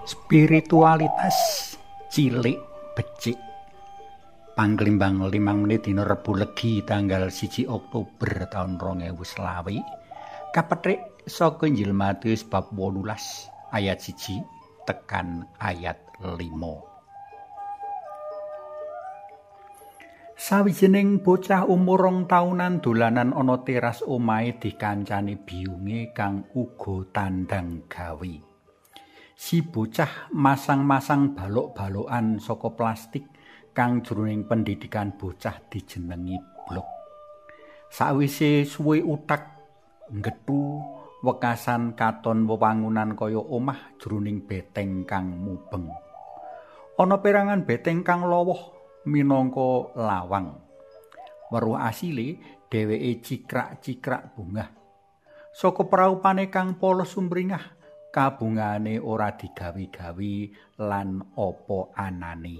Spiritualitas cilik becik. Panglimbang 5 menit dina Rebo Legi tanggal 1 Oktober taun 2020 kapethik saka Injil Matius bab 18 ayat 1 tekan ayat 5. Sawijining bocah umur 2 taunan dolanan ana teras omahe dikancani biyunge kang uga tandang gawe. Si bocah masang-masang balok-balokan saka plastik kang jroning pendidikan bocah dijenengi blok. Sawise suwe utak nggetu wekasan katon wewangunan kaya omah jroning beteng kang mubeng. Ana perangan beteng kang lowah minangka lawang. Weruh asile dheweke cikrak-cikrak bungah. Saka praupane kang polos sumringah, kabungane ora digawi-gawi lan apa anane.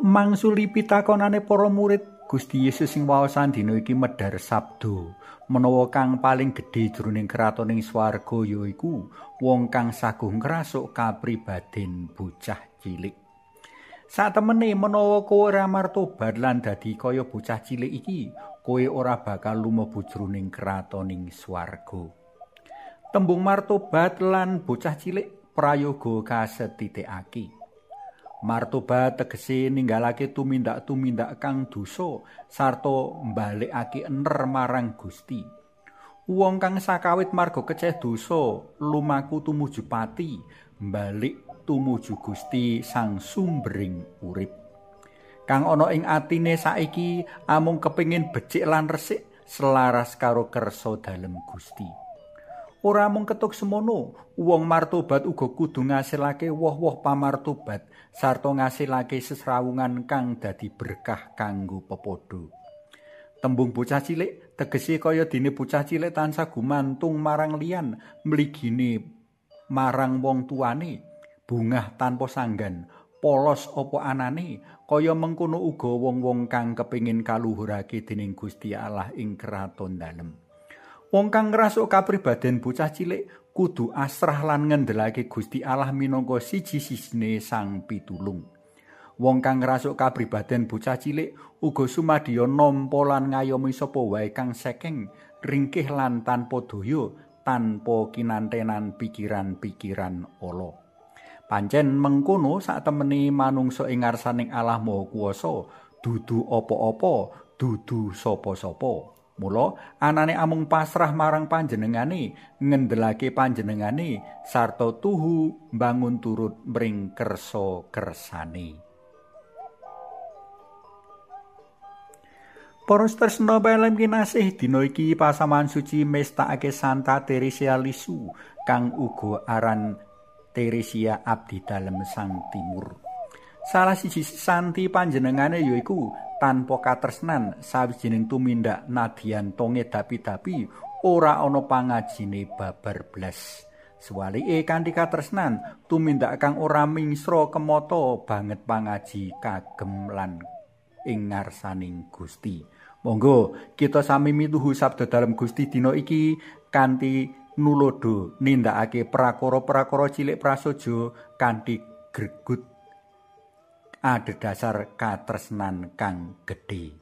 Mangsuli pitakonane para murid, Gusti Yesus sing waosan dina iki medhar sabda menawa kang paling gedhe jroning kratoning swarga yaiku wong kang saguh ngrasuk kapribaden bocah cilik. Satemene menawa kowe ora martobat lan dadi kaya bocah cilik iki, kowe ora bakal lumebu jroning kratoning swarga. Tembung martobat lan bocah cilik prayoga kasetitikake. Martobat tegese ninggalake tumindak-tumindak kang dosa sarta mbalekake ener marang Gusti. Wong kang sakawit marga keceh dosa lumaku tumuju pati, mbalik tumuju Gusti sang sumbering urip. Kang ana ing atine saiki amung kepingin becik lan resik selaras karo kersa dalem Gusti. Ora mung ketuk semono, wong martobat uga kudu ngasilake woh-woh pamartobat sarta ngasilake sesrawungan kang dadi berkah kanggo pepadha. Tembung bocah cilik tegese kaya dene bocah cilik tansah gumantung marang liyan, mligine marang wong tuane, bungah tanpa sanggan, polos apa anane, kaya mengkono uga wong-wong kang kepingin kaluhurake dening Gusti Allah ing kraton dalem. Wong kang ngrasuk kapribaden bocah cilik kudu asrah lan ngendelake Gusti Allah minangka siji-sijine sang pitulung. Wong kang ngrasuk kapribaden bocah cilik uga sumadyo nampa lan ngayomi sapa wae kang sekeng, ringkih lan tanpa daya, tanpa kinantenan pikiran-pikiran ala. Pancen mengkono satemene manungsa ing ngarsaning Allah Maha Kuwasa, dudu apa-apa, dudu sapa-sapa. Mula anane amung pasrah marang panjenengane, ngendelake panjenengane sarta tuhu mbangun turut mring kersa kersane. Para tresna pelem kinasih, dina iki pasaman suci mestakake Santa Teresia Lisu kang uga aran Teresia abdi dalem Sang Timur. Salah siji santi panjenengane yaiku tanpa katresnan sawijining tumindak nadyan tonge dapi-dapi ora ana pangajine babar blas. Suwalike kanthi katresnan tumindak kang ora mingsra kemata banget pangaji kagem lan ing ngarsaning Gusti. Monggo kita sami mituhu sabda dalem Gusti dina iki kanthi nulodo nindakake prakara-prakara cilik prasaja kanthi gregut adhedhasar katresnan kang gedhe.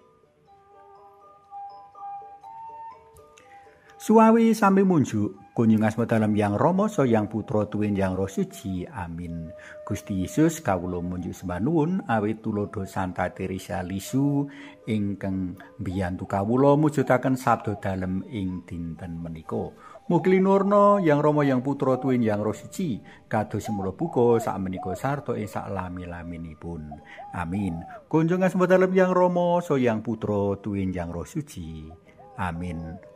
Suwawi sami munjuk kunjung asma dalem Yang Rama saha Yang Putra tuwin Yang Roh Suci. Amin. Gusti Yesus kawula munjuk sembah nuwun awit tuladha Santa Teresia Lisu ingkang mbiyantu kawula mujudaken sabda dalem ing dinten menika. Mugi linurna Yang Rama Yang Putra tuwin Yang Roh Suci kados semula buka sakmenika sarta ing saklami-laminipun. Amin. Kunjung asma dalem Yang Rama saha Yang Putra tuwin Yang Roh Suci. Amin.